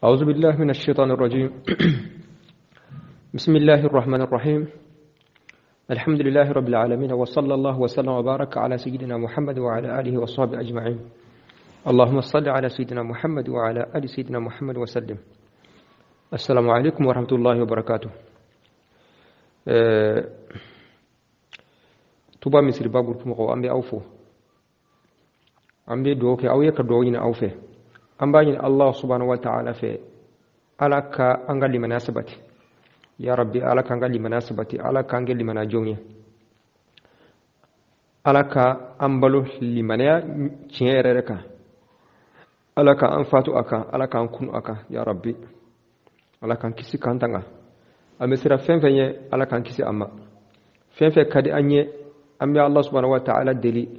أعوذ بالله من الشيطان الرجيم. بسم الله الرحمن الرحيم. الحمد لله رب العالمين، وصلى الله وسلم وبارك على سيدنا محمد وعلى آله وصحبه أجمعين. اللهم صل على سيدنا محمد وعلى آل سيدنا محمد وسلم. السلام عليكم ورحمة الله وبركاته. Tuba Misiriba groupe mɔgɔw, an bɛ aw fo, an bɛ dugawu kɛ aw ye, ka dugawu ɲini aw fɛ. An b'a ɲini Allah subhanahu wa ta'ala fɛ, Ala ka an ka limaniya sabati. Ya Rabbi, Ala k'an ka limaniya sabati, Ala k'an kɛ limaniya jɔnw ye, Ala ka an balo limaniya tiɲɛ yɛrɛ yɛrɛ kan, Ala ka an fatu a kan, Ala k'an kunu a kan. Ya Rabbi, Ala k'an kisi k'an tanga. An bɛ siran fɛn fɛn ye, Ala k'an kisi a ma. Fɛn fɛn ka di an ye, an bɛ Allah subhanahu wa ta'ala deli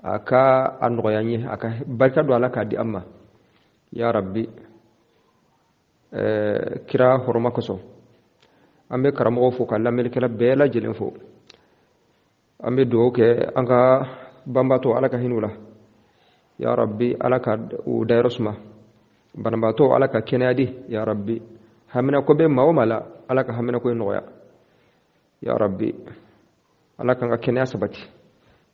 a ka a nɔgɔya an ye, a ka barika don a la k'a di an ma. Ya Rabbi, kira hɔrɔma kosɔn, an bɛ karamɔgɔw fo, ka lamɛnnikɛla bɛɛ lajɛlen fo. An bɛ dugawu kɛ an ka banbaatɔ, Ala ka hinɛ u la. Ya Rabbi, Ala ka u dayɔrɔ suma. Banabaatɔ, Ala ka kɛnɛya di. Ya Rabbi, haminako bɛ maa o maa la, Ala ka haminako in nɔgɔya. Ya Rabbi, Ala k'an ka kɛnɛya sabati,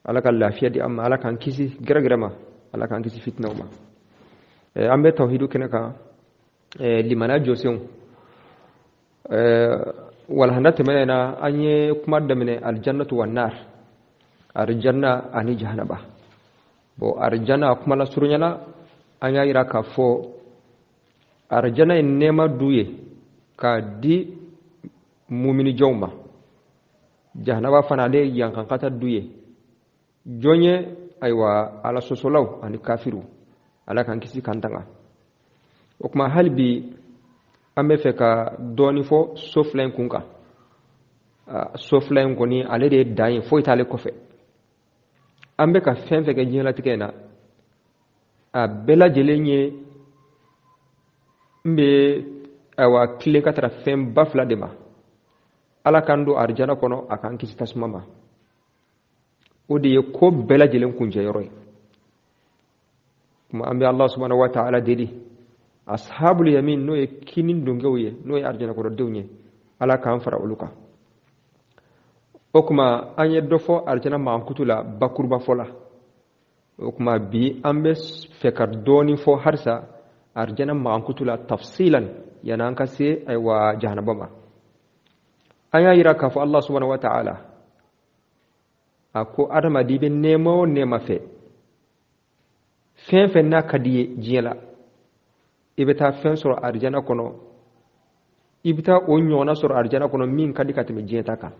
Ala ka lafiya di an ma, Ala k'an kisi gɛrɛgɛrɛ ma, Ala k'an kisi fitinaw ma. An bɛ tawhidu kɛnɛ kan, limaniya jɔsenw. Walahanda tɛmɛnen na, an ye kuma daminɛ aljannatu wa nar, arjanna ani jahanaba. Bon, arjanna kuma la surunyana, an y'a yira k'a fɔ arjanna ye nɛɛma du ye k'a di mumini jɔnw ma. Jahanaba fana, ale ye yankankata du ye jɔn ye, ayiwa, Ala sɔsɔlaw ani kafiriw. Ala k'an kisi k'an tanga. O tuma, hali bi an bɛ fɛ ka dɔɔni fɔ so fila in kun kan. So fila in kɔni, ale de ye dan ye, foyi t'ale kɔfɛ. An bɛ ka fɛn fɛn kɛ diɲɛlatigɛ in na, a bɛɛ lajɛlen ye n bɛ, ayiwa, tilen ka taga fɛn ba fila de ma: Ala k'an don arijana kɔnɔ, a k'an kisi tasuma ma. O de ye ko bɛɛ lajɛlen kuncɛyɔrɔ ye. Kuma an bɛ Allah subhanahu wa ta'ala deli, ashabul yamin, n'o ye kinin donkew ye, n'o ye arijana kɔnɔdenw ye, Ala k'an fara olu kan. O kuma, an ye dɔ fɔ arijana mankutu la bakuruba fɔ la. O kuma, bi an bɛ fɛ ka dɔɔni fɔ halisa arijana mankutu la tafsilan, yanni an ka se, ayiwa, jahanaba ma. An y'a yira k'a fɔ Allah subhanahu wa ta'ala a ko adamaden bɛ nɛɛma o nɛɛma fɛ, fɛn fɛn n'a ka di ye diɲɛ la, i bɛ taa fɛn sɔrɔ arijana kɔnɔ, i bɛ taa o ɲɔgɔnna sɔrɔ arijana kɔnɔ min ka di ka tɛmɛ diɲɛ ta kan.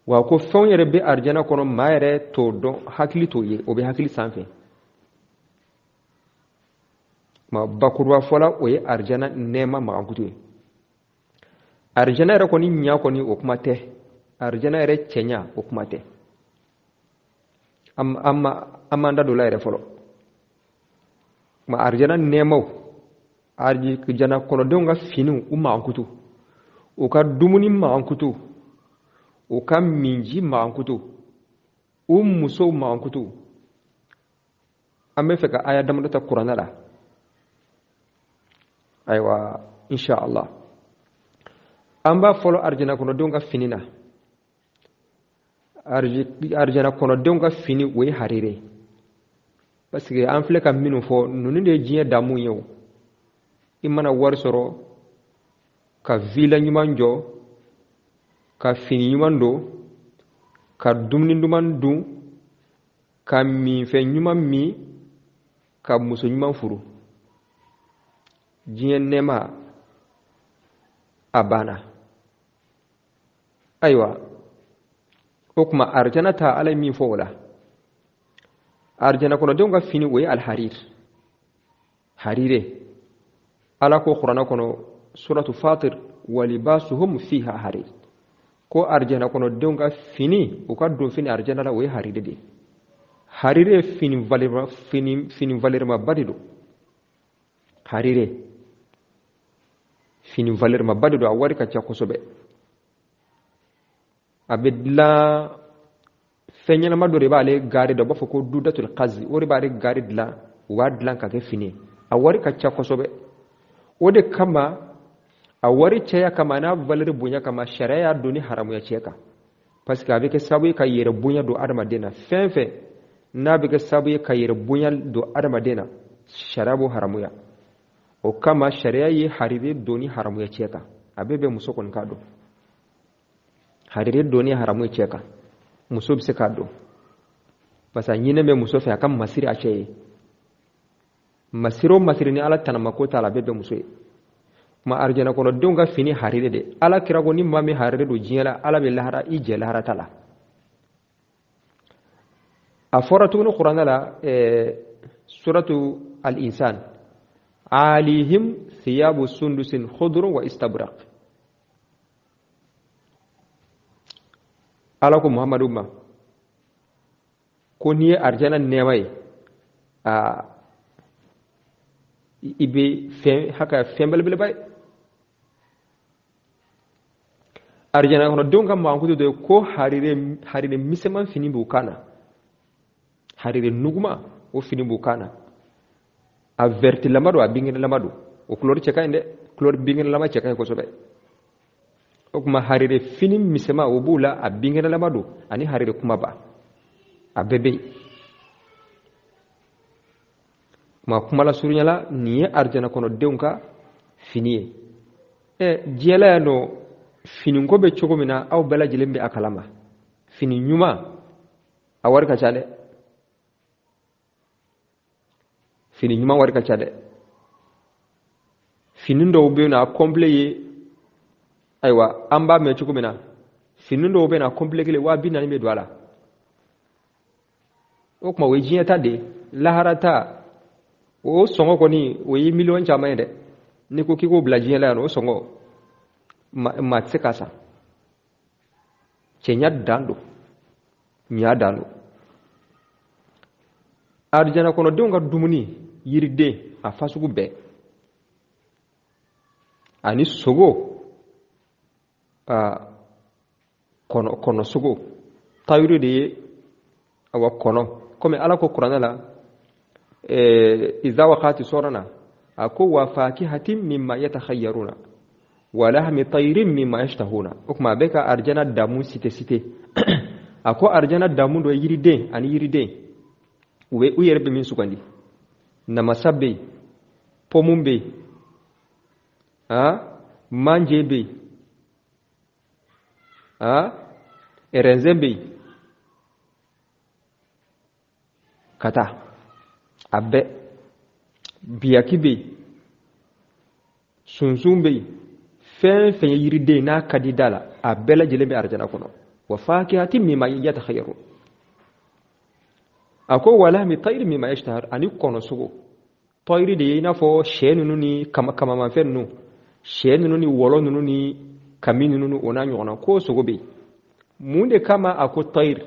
Wa ko fɛnw yɛrɛ bɛ arijana kɔnɔ, maa yɛrɛ t'o dɔn, hakili t'o ye, o bɛ hakili sanfɛ. Ma bakuruba fɔla, o ye arijana nɛɛma magankutu ye. Arijana yɛrɛ kɔni ɲa kɔni, o kuma tɛ. Arijana yɛrɛ cɛɲa, o kuma tɛ. An m'an da don o la yɛrɛ fɔlɔ. Ma arijana nɛɛmaw, arijana kɔnɔdenw ka finiw, u magankutu, u ka dumuni magankutu, u ka minji magankutu, u musow magankutu. An bɛ fɛ ka aya damadɔ ta kuranɛ la. Ayiwa, insha Allah, an b'a fɔlɔ arijana kɔnɔdenw ka fini na. Arijana kɔnɔdenw ka fini, o ye harire, parce que an filɛ ka minnu fɔ, ninnu de ye diɲɛ damu ye. O i mana wari sɔrɔ ka villa ɲuman jɔ, ka fini ɲuman don, ka dumuni duman dun, ka minfɛn ɲuman min, ka muso ɲuman furu, diɲɛ nɛɛma a banna. Ayiwa, o tuma arijana ta, Ala ye min fɔ o la, arijana kɔnɔdenw ka fini, o ye alharir, harire. Ala ko kuranɛ kɔnɔ, suratu Fatir: walibasuhum fiha harir. Ko arijana kɔnɔdenw ka fini, u ka don fini arijana la, o ye harire de ye. Harire, fini valeur, fini valeurmaba de don. Harire, fini valeurmaba de don, a wari ka ca kosɛbɛ. A bɛ dilan fɛn ɲɛnama dɔ de b'ale gaari da, u b'a fɔ ko dudatul kazi, o de b'ale gaari dilan, u b'a dilan ka kɛ fini ye. A wari ka ca kosɛbɛ. O de kama a wari caya kama n'a valeur bonya kama, sariya y'a donni haramuya cɛ kan, parce que a bɛ kɛ sababu ye ka yɛrɛ bonya don adamaden na. Fɛn fɛn n'a bɛ kɛ sababu ye ka yɛrɛ bonya don adamaden na, sariya b'o haramuya. O kama sariya ye harire donni haramuya cɛ kan. A bɛ bɛn muso kɔni k'a dɔn, harire donni haramuya cɛ kan, muso bɛ se k'a dɔn, parce que a ɲinɛ bɛ muso fɛ a ka masiri a cɛ ye. Masiri o masiri ni Ala tanama ko t'a la, a bɛ bɛn muso ye. Kuma arijana kɔnɔdenw ka fini harire de, Ala kira ko ni maa min harire don diɲɛ la, Ala bɛ lahara i jɛ lahara ta la. A fɔra tuguni kuranɛ la, suratu al-insan, alihim thiyabu sundusin khudrun wa istabraq. Ala ko Muhammadu ma ko n'i ye arijana nɛɛma ye, i bɛ fɛn haka fɛn belebeleba ye. Arijana kɔnɔdenw ka mankutu dɔ ye ko harire misɛnman fini b'u kan na, harire nuguma o fini b'u kan na, a vɛrɛtilama don, a binkɛnɛlama don, o couleur cɛ ka ɲi dɛ, couleur binkɛnɛlama cɛ ka ɲi kosɛbɛ. O tuma harire fini misɛnman o b'u la, a binkɛnɛlama don, ani harire kumaba, a bɛɛ bɛ yen. Kuma kuma la surunya la, nin ye arijana kɔnɔdenw ka fini ye. Diɲɛ la yan nɔ, finiko bɛ cogo min na, aw bɛɛ lajɛlen bɛ a kalama. Fini ɲuman a wari ka ca dɛ, fini ɲuman wari ka ca dɛ. Fini dɔw bɛ yen nɔ, a complet ye, ayiwa an b'a mɛn cogo min na, fini dɔw bɛ yen nɔ, a complet kelen 40.000 bɛ don a la. O tuma o ye diɲɛ ta de ye. Lahara ta o sɔngɔ kɔni o ye miliyɔn caman ye dɛ. N'i ko k'i k'o bila diɲɛ la yan nɔ, o sɔngɔ maa tɛ se k'a san. Cɛɲa dan don, ɲa dan don. Arijana kɔnɔdenw ka dumuni, yiriden a fasugu bɛɛ, ani sogo, kɔnɔ sogo, tayiru de ye, awa kɔnɔ. Komi Ala ko kuranɛ la, iza waqati sɔrɔna, a ko wa fakihatin mimma yatakhayyaruna wa lahmi tayrin mimma yashtahuna. O tuma a bɛ ka arijana damu site site. A ko arijana damu dɔ ye yiriden ani yiriden, u bɛ u yɛrɛ bɛ min sugandi. Namasa bɛ yen, pɔmu bɛ yen, manje bɛ yen, ɛrɛnzɛn bɛ yen, ka taa a bɛɛ, biyaki bɛ yen, sunsun bɛ yen, fɛn fɛn ye yiriden n'a ka di da la, a bɛɛ lajɛlen bɛ arijana kɔnɔ. Wa fakihati mimma yatakhayyaru. A ko wa lahmi tayri mimma yashtahar, ani kɔnɔ sogo. Tayri de ye i n'a fɔ sɛ ninnu ni kamamafɛn ninnu, sɛ ninnu ni wɔlɔ ninnu ni kami ninnu, o n'a ɲɔgɔnna, ko sogo bɛ yen. Mun de kama a ko tayri,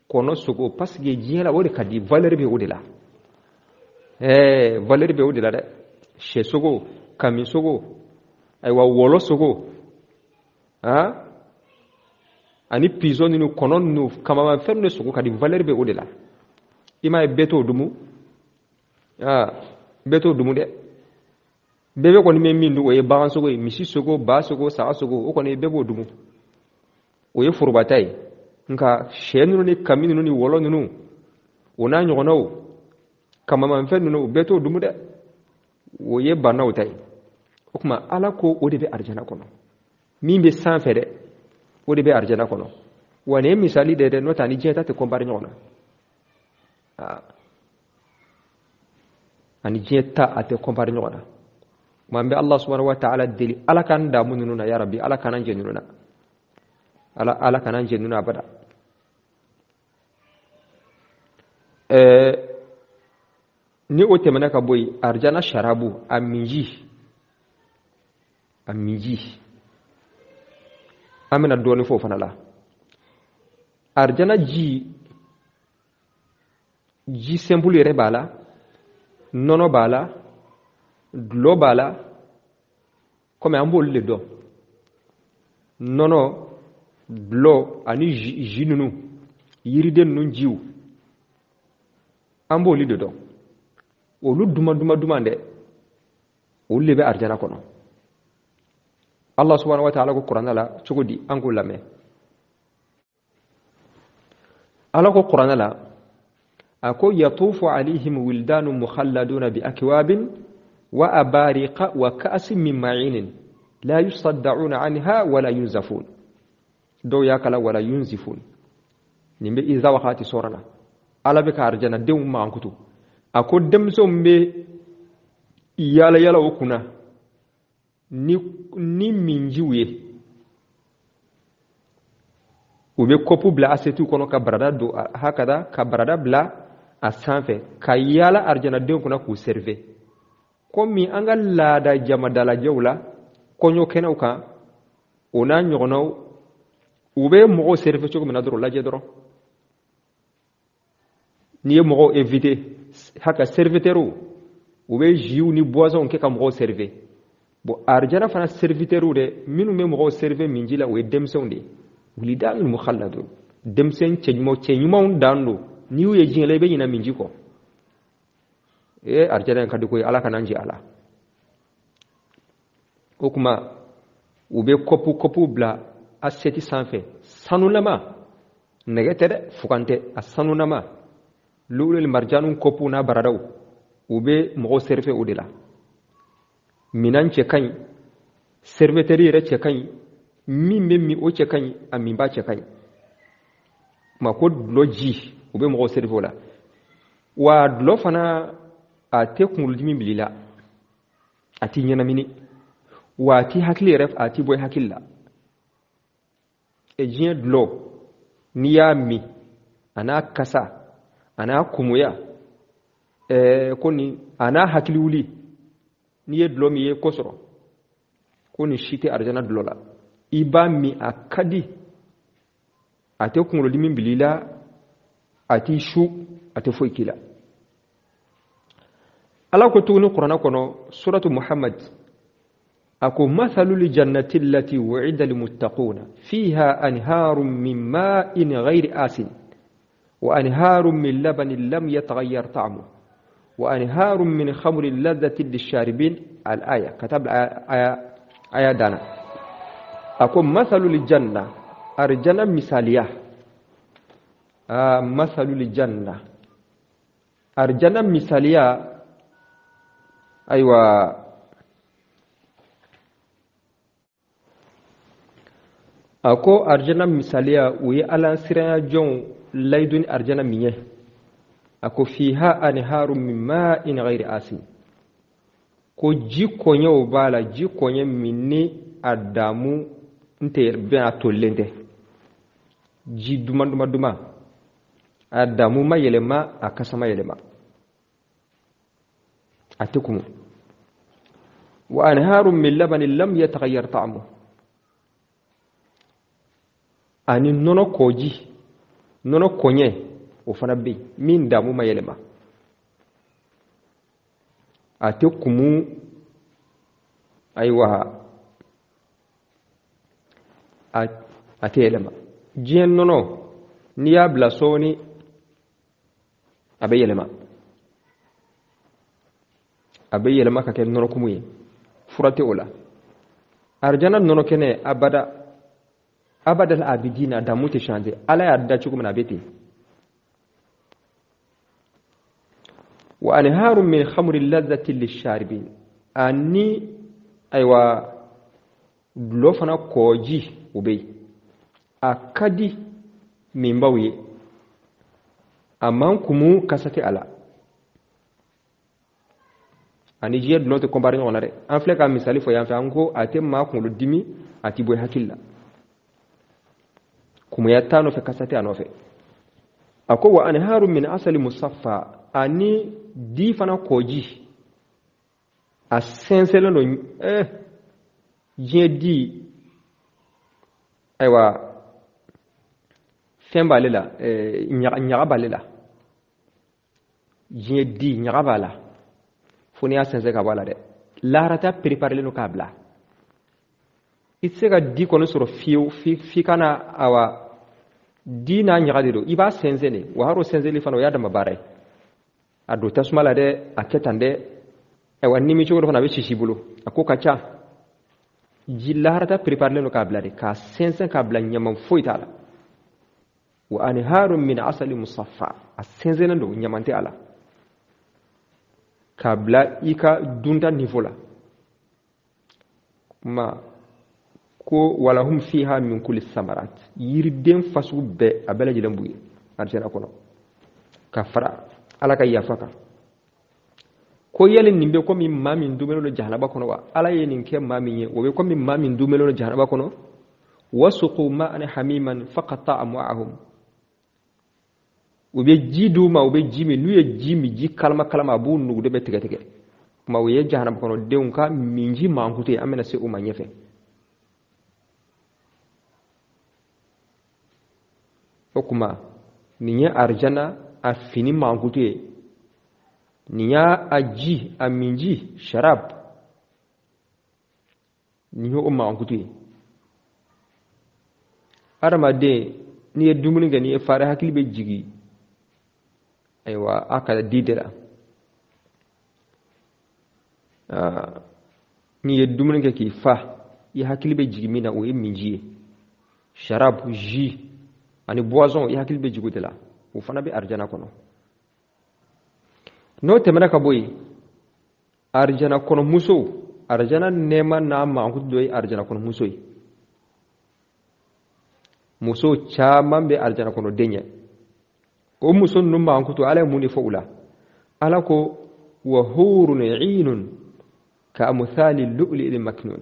kɔnɔ sogo? Parce que diɲɛ la o de ka di, valeur bɛ o de la. Valeur bɛ o de la dɛ. Sɛ sogo, kami sogo, ayiwa wɔlɔ sogo, ani pizɔn ninnu, kɔnɔ ninnu, kamamafɛn ninnu sogo ka di, valeur bɛ o de la. I m'a ye bɛɛ t'o dumu, bɛɛ t'o dumu dɛ. Bɛɛ bɛ kɔni bɛ min dun, o ye bagan sogo ye, misi sogo, ba sogo, saga sogo, o kɔni bɛɛ b'o dumu, o ye forobata ye. Nka sɛ ninnu ni kami ninnu ni wɔlɔ ninnu, o n'a ɲɔgɔnnaw, kamamafɛn ninnu, o bɛɛ t'o dumu dɛ, o ye bannaw ta ye. O tuma Ala ko o de bɛ arijana kɔnɔ, min bɛ sanfɛ dɛ, o de bɛ arijana kɔnɔ. Wa nin ye misali de ye dɛ, n'o tɛ ani diɲɛ ta tɛ kɔnpare ɲɔgɔn na. Ani diɲɛ ta a tɛ kɔnpare ɲɔgɔn na. Kuma an bɛ Allah subhanahu wa ta'ala deli, Ala k'an damu ninnu na, ya Rabbi, Ala k'an jɛ ninnu na, Ala k'an jɛ ninnu na abada. Ni o tɛmɛna ka bɔ yen, arijana sharabu, a minji, a minji, an bɛna dɔɔnin fɔ o fana la. Arijana ji, ji simple yɛrɛ b'a la, nɔnɔ b'a la, dulɔ b'a la, komi an b'olu de dɔn. Nɔnɔ, dulɔ ani ji ninnu, yiriden ninnu jiw, an b'olu de dɔn. Olu duman duman duman dɛ, Olu de bɛ arijana kɔnɔ. Allah subhanahu wa ta'ala ko kuranɛ la cogo di? An k'o lamɛn. Ala ko kuranɛ la, a ko yatufu alayhim wildanu mukhalladuna bi akwabin wa abariqa wa ka'sin min ma'inin la yusaddauna anha wala yunzafun. Dɔw y'a kala wala yunzifun. Nin bɛ iza waqati sura la. Ala bɛ ka arijana denw mankutu. A ko denmisɛnw bɛ yala yala o kunna ni minjiw ye. U bɛ kɔpu bila asetiw kɔnɔ ka barada don hakada, ka barada bila a sanfɛ ka yala arijanadenw kunna k'u serve. Komi an ka laada jamadalajɛw la, kɔɲɔ kɛnɛw kan, o n'a ɲɔgɔnnaw, u bɛ mɔgɔw serve cogo min na dɔrɔn, lajɛ dɔrɔn. N'i ye mɔgɔw invité, haka serviteurw, u bɛ jus ni boissonw kɛ ka mɔgɔw serve. Bon, arijana fana serviteurw dɛ, minnu bɛ mɔgɔw serve minji la, o ye denmisɛnw de ye. Wilidanul mukhalladun, denmisɛn cɛɲumanw dan don. N'i y'u ye diɲɛ la, i bɛ ɲinɛ minji kɔ. Ee, arijana in ka di koyi, Ala kana n jɛ a la. O kuma, u bɛ kɔpu bila assiette sanfɛ, sanulama, nɛgɛ tɛ dɛ, fugan tɛ, a sanulama, lu'ulul marjanu kɔpu n'a baradaw, u bɛ mɔgɔw serve o de la. Minan cɛ ka ɲi, serviteur yɛrɛ cɛ ka ɲi, min bɛ min o cɛ ka ɲi, a minba cɛ ka ɲi. Kuma ko dulɔ ji, u bɛ mɔgɔw serve o la. Wa dulɔ fana, a tɛ kunkolodimi bila i la, a t'i ɲɛnamini, wa a t'i hakili yɛrɛ, a t'i bɔ i hakili la. E diɲɛ dulɔ, n'i y'a min, a n'a kasa, a n'a kumuya, ko nin, a n'a hakili wuli, n'i ye dulɔ min i ye ko sɔrɔ, ko nin si tɛ arijana dulɔ la. I b'a min, a ka di, a tɛ kunkolodimi bila i la, a t'i su, a tɛ foyi k'i la. Ala ko tuguni kuranɛ kɔnɔ, suratu Muhammad, a ko mathalul jannati allati wu'ida lilmuttaquna fiha anharun min ma'in ghayri asin wa anharun min labanin lam yataghayyar ta'muhu wa anharun min khamrin ladhatin lisharibin. Al-aya katab aya dana. A ko mathalul janna, arjana misaliya, mathalul janna, arjana misaliya. Ayiwa, a ko arjana misaliya, o ye ala siranya jɔnw layidu ni arjana min ye. A ko fiha anharu min ma'in ghayri asin, ko ji kɔɲɛw b'a la, ji kɔɲɛ min ni a damu n tɛ bɛn, a tolilen tɛ, ji duman duman duman, a damu ma yɛlɛma, a kasa ma yɛlɛma, a tɛ kumu. Wa anharu min labanin lam yataghayyar ta'amuhu, ani nɔnɔ kɔji, nɔnɔ kɔɲɛ, o fana bɛ yen min damu ma yɛlɛma, a tɛ kumu. Ayiwa, a tɛ yɛlɛma. Diɲɛ nɔnɔ, n'i y'a bila sɔɔni, a bɛ yɛlɛma, a bɛ yɛlɛma ka kɛ nɔnɔ kumu ye, fura tɛ o la. Arijana nɔnɔ kɛnɛ, abada abada abidina, damu tɛ changer, Ala y'a da cogo min na a bɛ ten. Wa anharu min khamri ladhati lisharibin, ani ayiwa dulɔ fana kɔji, o bɛ yen, a ka di minbaw ye, a man kumu, kasa tɛ a la. Ani diɲɛ dulɔ tɛ kɔnpare ɲɔgɔn na dɛ. An filɛ ka misali fɔ yan fɛ, an ko a tɛ maa kunkolo dimi, a t'i bɔ i hakili la, kumuya t'a nɔfɛ, kasa tɛ a nɔfɛ. A ko wa anharu min asali musaffa, ani di fana kɔji, a sɛnsɛnlen don. Diɲɛ di, ayiwa, fɛn b'ale la, ɲaga b'ale la, diɲɛ di ɲaga b'a la, fo n'i y'a sɛnsɛn ka bɔ a la dɛ. Laharata préparelen don k'a bila. I tɛ se ka di kɔni sɔrɔ fiyewu f'i ka na, awa, di n'a ɲaga de don, i b'a sɛnsɛn de. Wa hali o sɛnsɛnli fana, o y'a dama baara ye. A don tasuma la dɛ, a kɛ tan dɛ. Ayiwa, ni min cogo dɔ fana, a bɛ sisi bolo, a ko ka ca. Ji laharata préparelen don k'a bila de, k'a sɛnsɛn k'a bila, ɲaman foyi t'a la. Wa anharun min asali musaffa, a sɛnsɛnnen don, ɲaman tɛ a la, k'a bila i ka dunta niveau la. Kuma ko walahum fiha min kulli samarat, yiriden fasugu bɛɛ, a bɛɛ lajɛlen b'u ye arijana kɔnɔ, ka fara Ala ka yafa kan. Ko yali nin bɛ komi maa min dumɛlen don jahanaba kɔnɔ wa? Ala ye nin kɛ maa min ye, o bɛ komi maa min dumɛlen don jahanaba kɔnɔ. Wasuqu ma'an hamiman faqata am'ahum, u bɛ ji d'u ma, u bɛ ji min. N'u ye ji min, ji kalama kalama, a b'u nugude bɛ tigɛ tigɛ. Kuma o ye jahanaba kɔnɔ denw ka minji mankutu ye, an bɛna se o ma ɲɛfɛ. O kuma nin ye arijana a fini mankutu ye, nin y'a a ji, a minji, sharab, nin ye o mankutu ye. Adamaden, n'i ye dumuni kɛ, n'i ye fari, hakili bɛ jigin, ayiwa, a ka di de la. N'i ye dumuni kɛ k'i fa, i hakili bɛ jigin min na, o ye minji ye, sharab, jus ani boisson, i hakili bɛ jigin o de la. O fana bɛ arijana kɔnɔ. N'o tɛmɛna ka bɔ yen, arijana kɔnɔ muso, arijana nɛɛma n'a mankutu dɔ ye arijana kɔnɔ muso ye. Muso caman bɛ arijana kɔnɔ den ɲɛ. O muso ninnu mankutu, Ala ye mun de fɔ u la? Ala ko wa hurun inun ka amthali lu'li'il maknun.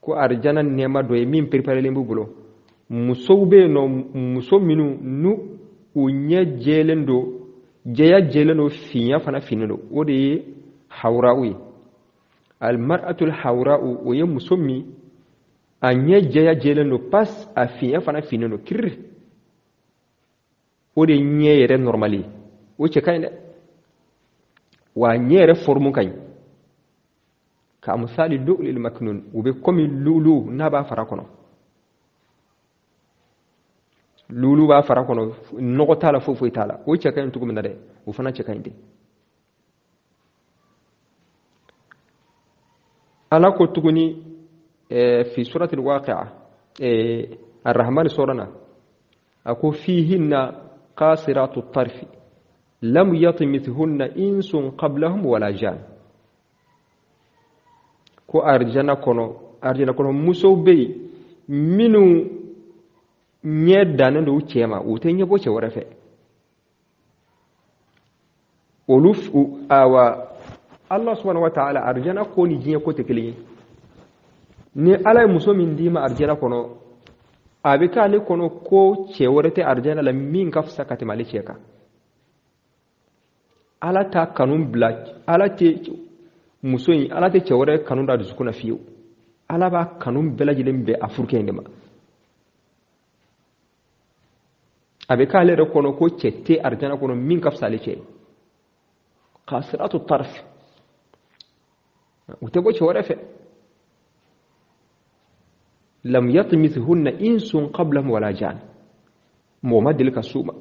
Ko arijana nɛɛma dɔ ye min préparelen b'u bolo. Musow bɛ yen nɔ, muso minnu n'u u ɲɛ jɛlen don, jɛya jɛlen don, finya fana finnen don, o de ye hawra'u ye. Almar'atul hawra'u, o ye muso min a ɲɛ jɛya jɛlen don pas, a finya fana finnen don kiriri, o de ɲɛ yɛrɛ normal ye. O cɛ ka ɲi dɛ, wa a ɲɛ yɛrɛ forme ka ɲi. Ka misali lu'lil maknun, u bɛ komi lulu n'a b'a fara kɔnɔ, lulu b'a fara kɔnɔ, nɔgɔ t'a la, foyi foyi t'a la. O cɛ ka ɲi cogo min na dɛ, o fana cɛ ka ɲi ten. Ala ko tuguni fi suratul waqi'a, arrahman sura na, a ko fihinna qasiratu tarfi lam yatmithunna insun qablahum wala jan. Ko arijana kɔnɔ, arijana kɔnɔ musow bɛ yen minnu ɲɛ dannen don u cɛ ma, u tɛ ɲɛbɔ cɛ wɛrɛ fɛ. Olu awa, Allah subhanahu wa ta'ala, arijana ko ni diɲɛ ko tɛ kelen ye. Ni Ala ye muso min d'i ma arijana kɔnɔ, a bɛ k'ale kɔnɔ ko cɛ wɛrɛ tɛ arijana la min ka fisa ka tɛmɛ ale cɛ kan. Ala t'a kanu bila, Ala tɛ muso in, Ala tɛ cɛ wɛrɛ kanu da dusukun na fiyewu. Ala b'a kanu bɛɛ lajɛlen bɛn a furukɛ in de ma. A bɛ k'ale yɛrɛ kɔnɔ ko cɛ tɛ arijana kɔnɔ min ka fisa ale cɛ ye. Kasiratu tarf, u tɛ bɔ cɛ wɛrɛ fɛ. Lam yatmithunna insun qablahum wala jan, mɔgɔ ma deli ka s'u ma,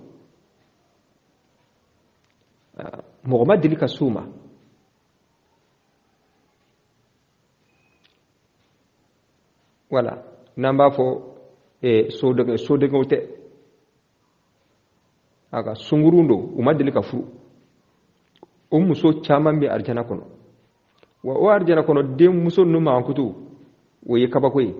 mɔgɔ ma deli ka s'u ma. Wala n'an b'a fɔ sodenkɛ, sodenkɛw tɛ, a ka sungurun don, u ma deli ka furu. O muso caman bɛ arijana kɔnɔ. Wa o arijana kɔnɔ den muso ninnu mankutu, o ye kabako ye.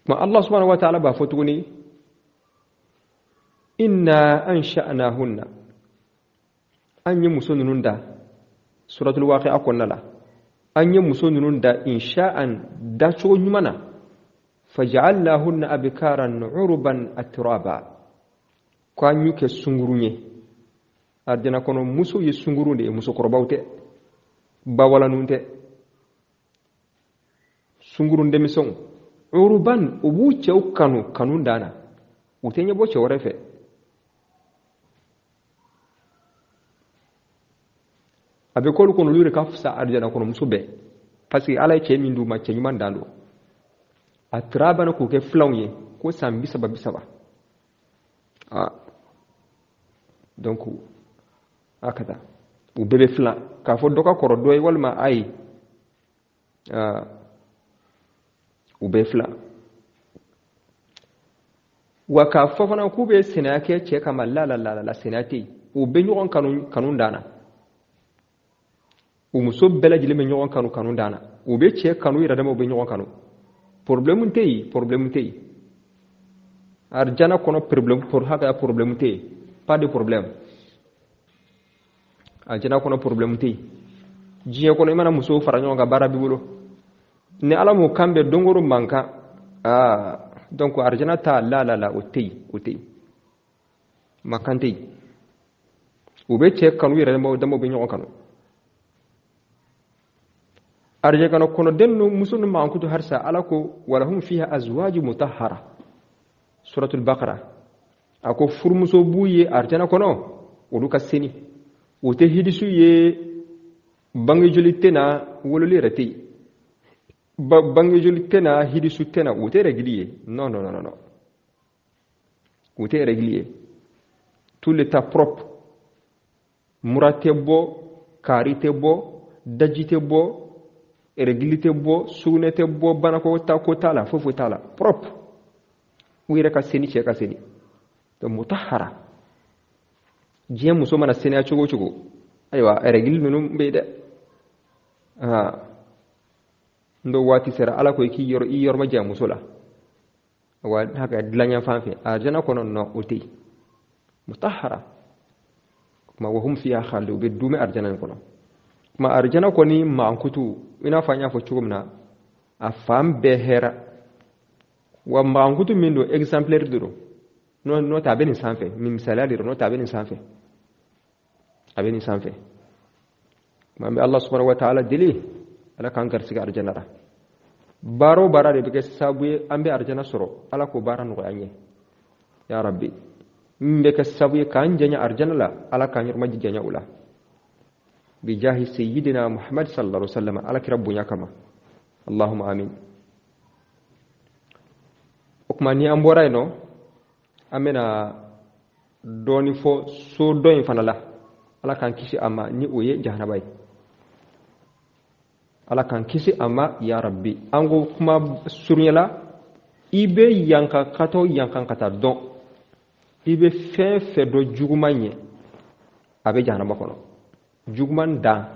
Ma Allah subhanahu wa ta'ala b'a fɔ tuguni inna ansha'nahunna, an ye muso ninnu da, suratul waqi'a kɔnɔna la, an ye muso ninnu da insha'an, dacogo ɲuman na, faja'alnahunna abkaran uruban atraba, ko an y'u kɛ sungurun ye. Arijana kɔnɔ muso ye sungurun de ye, musokɔrɔbaw tɛ, bawalanw tɛ, sungurun denmisɛnw. Uruban, u b'u cɛw kanu kanu dan na, u tɛ ɲɛbɔ cɛ wɛrɛ fɛ. A bɛ k'olu kɔnɔ, olu de ka fisa arijana kɔnɔ muso bɛɛ, parce que Ala ye cɛ min d'u ma, cɛ ɲuman dan don. A turabana k'o kɛ filanw ye ko san 30 30. Donc a ka taa u bɛɛ bɛ filan k'a fɔ dɔ ka kɔrɔ dɔ ye walima ayi, u bɛɛ filan. Wa k'a fɔ fana k'u bɛ sinaya kɛ cɛ kama, la la la la, sinaya tɛ yen. U bɛ ɲɔgɔn kanu kanu dan na. U muso bɛɛ lajɛlen bɛ ɲɔgɔn kanu kanu dan na. U bɛ cɛ kanu yɛrɛ dama, u bɛ ɲɔgɔn kanu. Problème tɛ yen, problème tɛ yen arijana kɔnɔ. Problème hakɛya, problème tɛ yen, pas de problème arijana kɔnɔ, problème tɛ yen. Diɲɛ kɔnɔ, i mana musow fara ɲɔgɔn kan, baara b'i bolo. Ni Ala m'o kan bɛn, don o don mankan. Aa, donc arijana ta, la la la, o tɛ yen, o tɛ yen, mankan tɛ yen. U bɛ cɛ kanu yɛrɛ damaw bɛ ɲɔgɔn kanu. Arijana kɔnɔden ninnu, muso ninnu mankutu halisa, Ala ko: walahum fiha azwaju mutahhara, suratul Bakara. A ko furumuso b'u ye arijana kɔnɔ, olu ka seni, o tɛ hidisu ye, bangejoli tɛ na, wololi yɛrɛ tɛ yen, bangejoli tɛ na, hidisu tɛ na, o tɛ règle ye. Non, non, non, non, o tɛ règle ye. Tout l'état propre, mura tɛ bɔ, kaari tɛ bɔ, daji tɛ bɔ, règle tɛ bɔ, sugunɛ tɛ bɔ, banakɔ ta ko t'a la, foyi foyi t'a la, propre. U yɛrɛ ka seni, cɛ ka seni. Donc mutahara, diɲɛ muso mana seniya cogo o cogo, ayiwa, règle ninnu bɛ yen dɛ. N dɔ waati sera, Ala ko i k'i yɔrɔ i yɔrɔ ma janya muso la wa haka dilan fan fɛ. Arijana kɔnɔ nɔ, o tɛ yen, mutahara. Kuma wahum fiha khalidun, u bɛ duumɛ arijana in kɔnɔ. Kuma arijana kɔni mankutu, i n'a fɔ an y'a fɔ cogo min na, a fan bɛɛ hɛrɛ wa mankutu min don, exemplaire de don. N'o tɛ, a bɛ nin sanfɛ, misaliya de don. N'o tɛ, a bɛ nin sanfɛ, a bɛ nin sanfɛ. Kuma an bɛ Allah subhanahu wa ta'ala deli, Ala k'an garisɛgɛ arijana la. Baara o baara de bɛ kɛ sababu ye an bɛ arijana sɔrɔ, Ala k'o baara nɔgɔya an ye, ya Rabbi. Min bɛ kɛ sababu ye k'an janya arijana la, Ala k'an yɔrɔ janya o la, bijahi sayyidina Muhammad sallallahu alaihi wasallam, Ala kira bonya kama, allahumma amin. O kuma, ni an bɔra yen nɔ, an bɛna dɔɔni fɔ so dɔ in fana la, Ala k'an kisi a ma, ni o ye jahanaba ye. Ala k'an kisi a ma, ya Rabbi. An ko kuma surunya la, i bɛ yankan ka taa yankan ka taa dɔn, i bɛ fɛn fɛn dɔn juguman ye, a bɛ jahanaba kɔnɔ, juguman dan.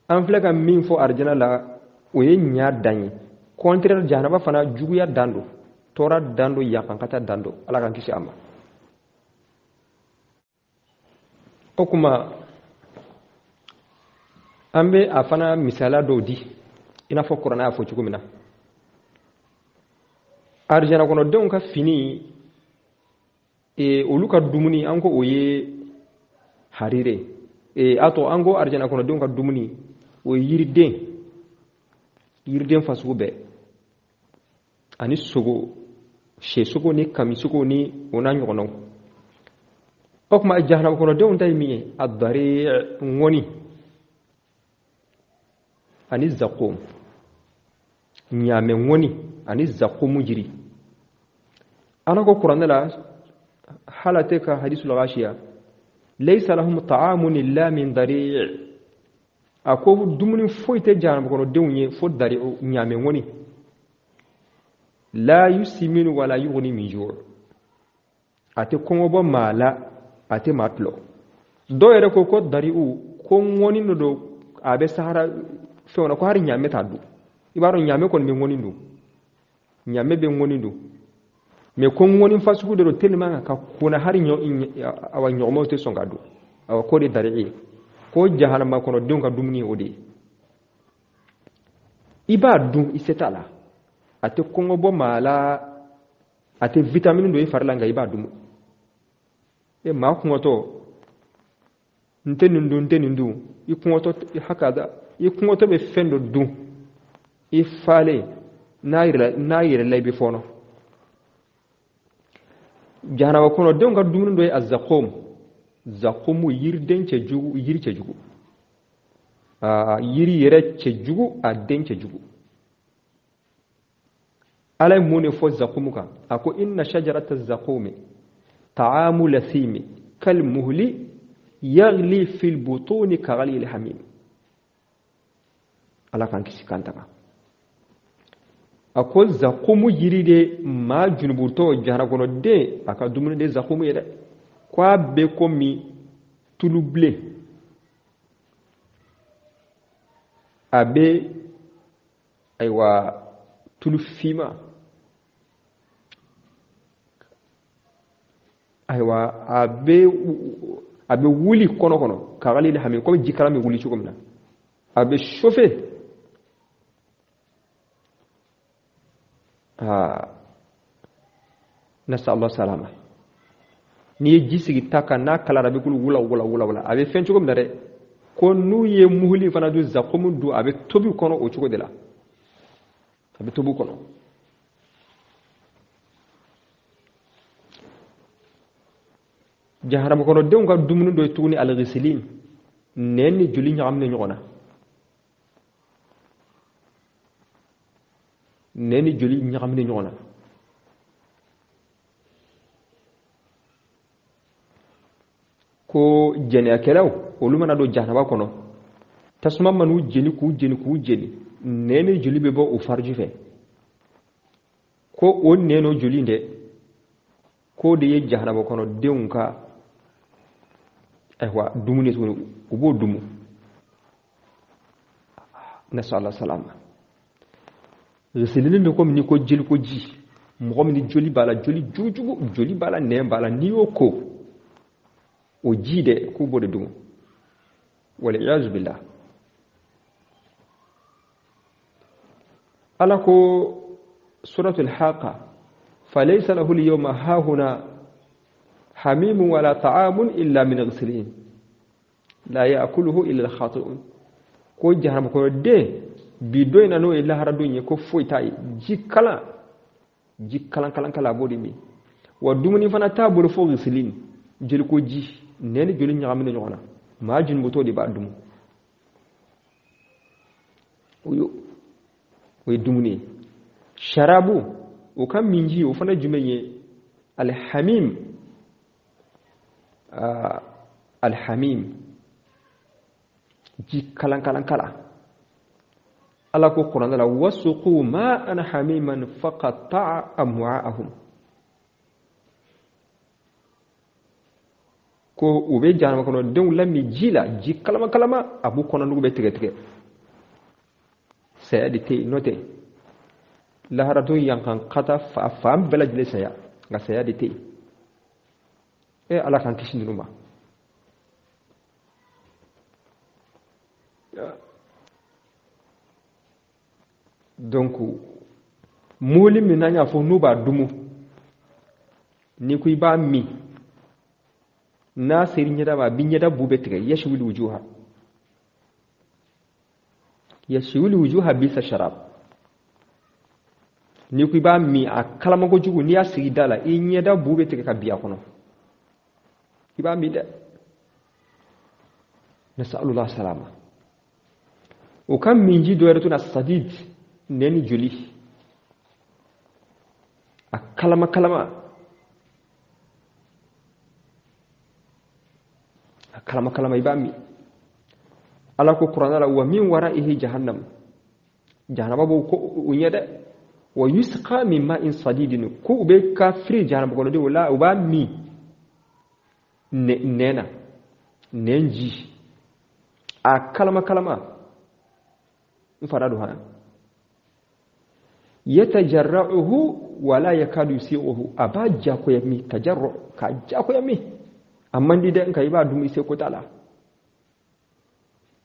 An filɛ ka min fɔ arijana la, o ye ɲa dan ye. Contraire, jahanaba fana juguya dan don, tɔɔrɔ dan don, yankan ka taa dan don. Ala k'an kisi a ma. O kuma, an bɛ a fana misaliya dɔw di, i n'a fɔ kuranɛ y'a fɔ cogo min na. Arijana kɔnɔdenw ka fini, olu ka dumuni, an ko o ye harire. A to an ko arijana kɔnɔdenw ka dumuni, o ye yiriden, yiriden fasugu bɛɛ, ani sogo, sɛsogo ni kamisogo ni o n'a ɲɔgɔnnaw. O tuma, jahanama kɔnɔdenw ta ye min ye, a dari ŋɔni ani zakom, ɲaamɛ ŋɔni ani zakomu jiri. Ala ko kuranɛ la, hal ataka hadisul ghashiya, laysa lahum ta'amun illa min dari'. A ko dumuni foyi tɛ jahanama kɔnɔdenw ye fo dari, ɲaamɛ ŋɔni. La yusiminu wala yughni min ju', a tɛ kɔngɔ bɔ maa la, a tɛ maa tulɔ. Dɔw yɛrɛ ko ko dari'u, ko ŋɔni dɔ don, a bɛ sahara fɛnw na, ko hali ɲaamɛ t'a dun. I b'a dɔn, ɲaamɛ kɔni bɛ ŋɔni dun, ɲaamɛ bɛ ŋɔni dun, mais ko ŋɔni fasugu de don tellement ka kona, hali awa ɲɔgɔmɛw tɛ sɔn ka dun. Awa, k'o de dari ye, ko jahanama kɔnɔdenw ka dumuni ye o de ye. I b'a dun, i se t'a la, a tɛ kɔngɔ bɔ maa la, a tɛ vitamine don i fari la, nka i b'a dun. E maa kɔngɔtɔ, n tɛ nin dun, n tɛ nin dun, i kɔngɔtɔ hakada, i kɔngɔtɔ bɛ fɛn dɔ dun, i falen n'a yɛrɛ la, i bɛ fɔɔnɔ. Jahanama kɔnɔdenw ka dumuni dɔ ye azakom, zakomu yiriden cɛjugu, yiri cɛjugu, yiri yɛrɛ cɛjugu, a den cɛjugu. Ala ye mun de fɔ zakumu kan? A ko: inna shajarata zakumi ta'amu lasimi. Kalmuhli yaghli fil butuni ka ghali hamim. Ala k'an kisi k'an tanga. A ko zakumu yiri de maa junubutɔ jahanama kɔnɔ den a ka dumuni de zakumu ye dɛ. Ko a bɛ komi tulu bilen, a bɛ ayiwa tulu finma, ayiwa a bɛ wuli kɔnɔ kɔnɔ ka ghali hamim, komi jikalan bɛ wuli cogo min na, a bɛ chauffer. Nasa Allah salama. N'i ye ji sigi ta kan n'a kalara a bɛ kulu wula wula wula wula, a bɛ fɛn cogo min na dɛ, ko n'u ye muhuli fana dun, zakumu dun, a bɛ tobi kɔnɔ o cogo de la, a bɛ tobi kɔnɔ. Jahanama kɔnɔdenw ka dumuni dɔ ye tuguni alghisilin, nɛn ni joli ɲagaminen ɲɔgɔn na, nɛn ni joli ɲagaminen ɲɔgɔn na. Ko jɛnɛyakɛlaw olu mana don jahanama kɔnɔ, tasuma man'u jeni k'u jeni k'u jeni, nɛn ni joli bɛ bɔ u fariji fɛ. Ko o nɛn n'o joli dɛ, k'o de ye jahanama kɔnɔdenw ka ayiwa dumuni tuguni, u b'o dumu. Nasala salama. Ghisilini bɛ komi n'i ko jeliko ji, mɔgɔ min ni joli b'a la, joli jugujugu, joli b'a la, nɛn b'a la, n'i y'o ko o ji dɛ, k'u b'o de dumu. Wal-iyazu billah. Ala ko suratul Haqa, falaysa lahu al-yawma hahuna hamimun wala ta'amun illa min ghisilin la ya'kuluhu illa al-khati'un. Ko jahanama kɔnɔ den bi don in na, n'o ye lahara don ye, ko foyi t'a ye, ji kalan, ji kalan kalan kalan a b'o de min. Wa dumuni fana t'a bolo fo ghisilin, jeliko ji, nɛn ni joli ɲagaminen ɲɔgɔn na, maa junubutɔ de b'a dumu. O ye dumuni ye. Sharabu, o ka minji, o fana jumɛn ye? Alhamim, alhamim, ji kalan kalan kalan. Ala ko kuranɛ la, wasuqu ma'an hamiman faqatta'a am'a'ahum. Ko u bɛ jahanama kɔnɔ denw lamin ji la, ji kalama kalama, a b'u kɔnɔnugu bɛ tigɛ tigɛ. Saya de tɛ yen, n'o tɛ laharadon yankan kata fan bɛɛ lajɛlen saya, nka saya de tɛ yen. E Ala k'an kisi ninnu ma. Donc mobili min n'an y'a fɔ n'u b'a dumu, n'i ko i b'a min, n'a seri ɲɛda ma, a b'i ɲɛda bu bɛ tigɛ. Yashwil wujuha, yashwil wujuha bisa sharab. N'i ko i b'a min, a kalama kojugu, n'i y'a sigi da la, i ɲɛda bu bɛ tigɛ ka bin a kɔnɔ, i b'a min dɛ. Nasalullah salama. O ka minji dɔ yɛrɛ tun na sadid, nɛn ni joli, a kalama kalama, a kalama kalama, i b'a min. Ala ko kuranɛ la, wa min wara'ihi jahannam, jahanama b'o ko o ɲɛ dɛ. Wa yusqa min ma'in sadidin, ko u bɛ kafiri jahanama kɔnɔdenw la, u b'a min nɛn na, nɛn ji, a kalama kalama. N fara don hana. Yatajarra'uhu wala yakadu yusighuhu, a b'a jagoya min, tajarru, k'a jagoya min, a man di dɛ, nka i b'a dun i seko t'a la.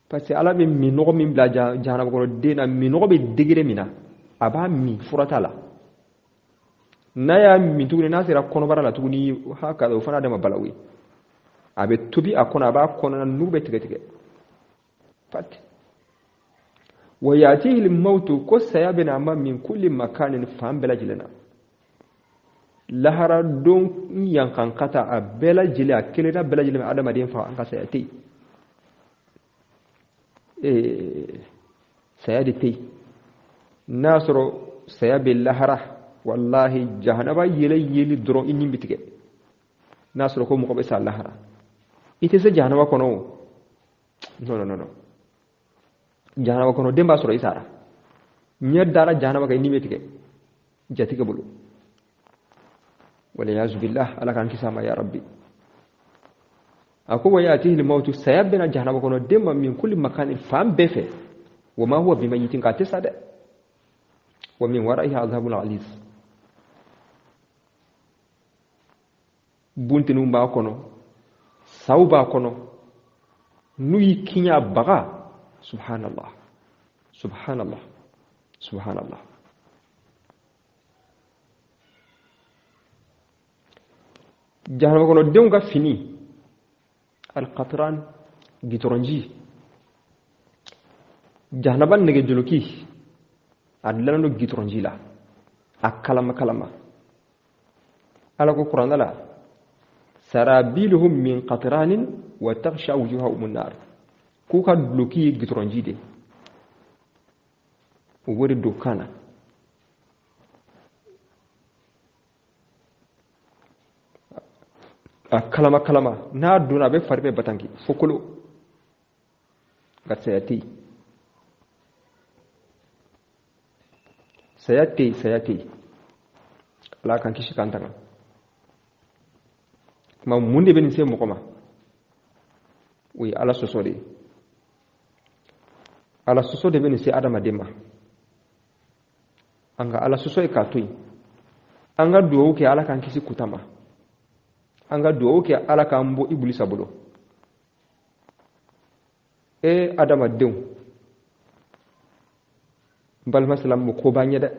Parce que Ala bɛ minɔgɔ min bila jahanama kɔnɔ den na, minɔgɔ bɛ degré min na, a b'a min, fura t'a la. N'a y'a min tuguni, n'a sera kɔnɔbara la tuguni, haka o fana dama balawu ye. A bɛ tobi a kɔnɔ, a b'a kɔnɔna nugu bɛ tigɛ tigɛ. Pat. Wa yatihi al-mautu, ko saya bɛna a ma min kulli makanin, fan bɛɛ lajɛlen na. Lahara don yankan kata a bɛɛ lajɛlen, a kelenna bɛɛ lajɛlen bɛ adamaden faga, an ka saya tɛ yen. Saya de tɛ yen. N'a sɔrɔ saya bɛ lahara, wallahi jahanaba yɛlɛ yeli dɔrɔn i ni bɛ tigɛ. N'a sɔrɔ ko mɔgɔ bɛ sa lahara, i tɛ se jahanama kɔnɔ o. Non, non, non, jahanama kɔnɔ den b'a sɔrɔ i sara. Ɲɛ dara jahanama kan, i ni bɛ tigɛ jatigɛ bolo. Waliyazu billah, Ala k'an kisi a ma ya rabbi. A ko wa yatihi lmautu, saya bɛna jahanama kɔnɔ den ma, min kulli makanin, fan bɛɛ fɛ, wa ma huwa bimayitin, k'a tɛ sa dɛ, wa min waraihi azabun aliz. Bunteniw b'a kɔnɔ, saw b'a kɔnɔ, n'u y'i kiɲa baga. Subhanallah, subhanallah, subhanallah. Jahanama kɔnɔdenw ka fini alqatran, gitɔrɔnji, jahanaba nɛgɛjoloki, a dilannen don gitɔrɔnji la, a kalama kalama. Ala ko Kuranɛ la: sarabiluhum min qatranin wa taghsha wujuhahum an-nar. K'u ka duloki ye gitɔrɔnji de, u b'o de don kan na. A kalama kalama, n'a donna, a bɛ fari bɛɛ batanki fo kolo. Nka saya tɛ yen, saya tɛ yen, saya tɛ yen. Ala k'an kisi k'an tanga. Kuma mun de bɛ nin se mɔgɔ ma? O ye Ala sɔsɔ de ye. Ala sɔsɔ de bɛ nin se adamaden ma. An ka Ala sɔsɔ ye k'a to yen. An ka dugawu kɛ Ala k'an kisi kuta ma. An ka dugawu kɛ Ala k'an bɔ Ibulisa bolo. E adamadenw, n balima silamɛw, ko b'an ɲɛ dɛ.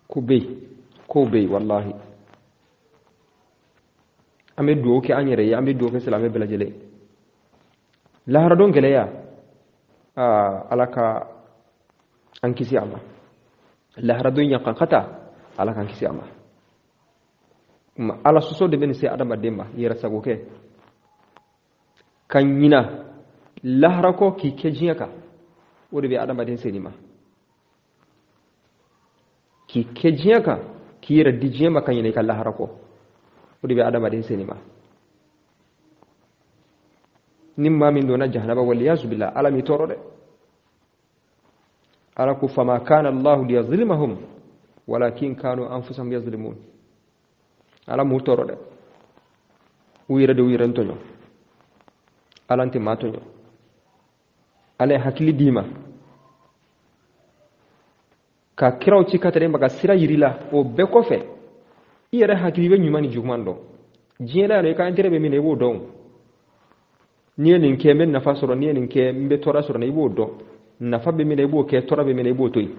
Ko bɛ yen, ko bɛ yen walahi. An bɛ dugawu kɛ an yɛrɛ ye, an bɛ dugawu kɛ silamɛ bɛɛ lajɛlen. Laharadon gɛlɛya, aa, Ala ka an kisi a ma. Laharadon yankankata, Ala k'an kisi a ma. Kuma Ala sɔsɔ de bɛ nin se adamaden ma. Yɛrɛ sago kɛ ka ɲina lahara kɔ k'i kɛ diɲɛ kan, o de bɛ adamaden se nin ma. K'i kɛ diɲɛ kan, k'i yɛrɛ di diɲɛ ma ka ɲinɛ i ka lahara kɔ, o de bɛ adamaden se nin ma. Ni maa min donna jahanaba, waliyazu billah, Ala m'i tɔɔrɔ dɛ. Ala ko: fama kana Allahu liyazlimahum walakin kanu anfusahum yazlimun. Ala m'u tɔɔrɔ dɛ, u yɛrɛ de u yɛrɛ tɔɲɔ. Ala tɛ maa tɔɲɔ. Ala ye hakili d'i ma ka kiraw ci ka tɛrɛ ma ka sira yiri la. O bɛɛ kɔfɛ, i yɛrɛ hakili bɛ ɲuman ni juguman dɔn. Diɲɛ la yan, i ka intérêt bɛ min na, i b'o dɔn. N'i ye nin kɛ, n bɛ nafa sɔrɔ. N'i ye nin kɛ, n bɛ tɔɔrɔ sɔrɔ, i b'o dɔn. Nafa bɛ min na, i b'o kɛ. Tɔɔrɔ bɛ min na, i b'o to yen.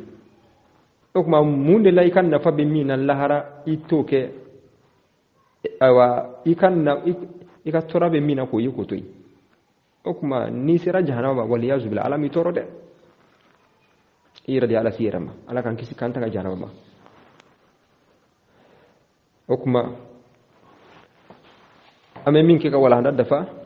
O tuma, mun de la i ka nafa bɛ min na lahara, i t'o kɛ? Ayiwa, i ka na i ka tɔɔrɔ bɛ min na, k'o ye k'o to yen. O tuma, n'i sera jahanama ma, waliyazu billah, Ala m'i tɔɔrɔ dɛ, i yɛrɛ de ye Ala s'i yɛrɛ ma. Ala k'an kisi k'an tanga jahanama ma. O tuma, an bɛ min kɛ ka walahanda dafa.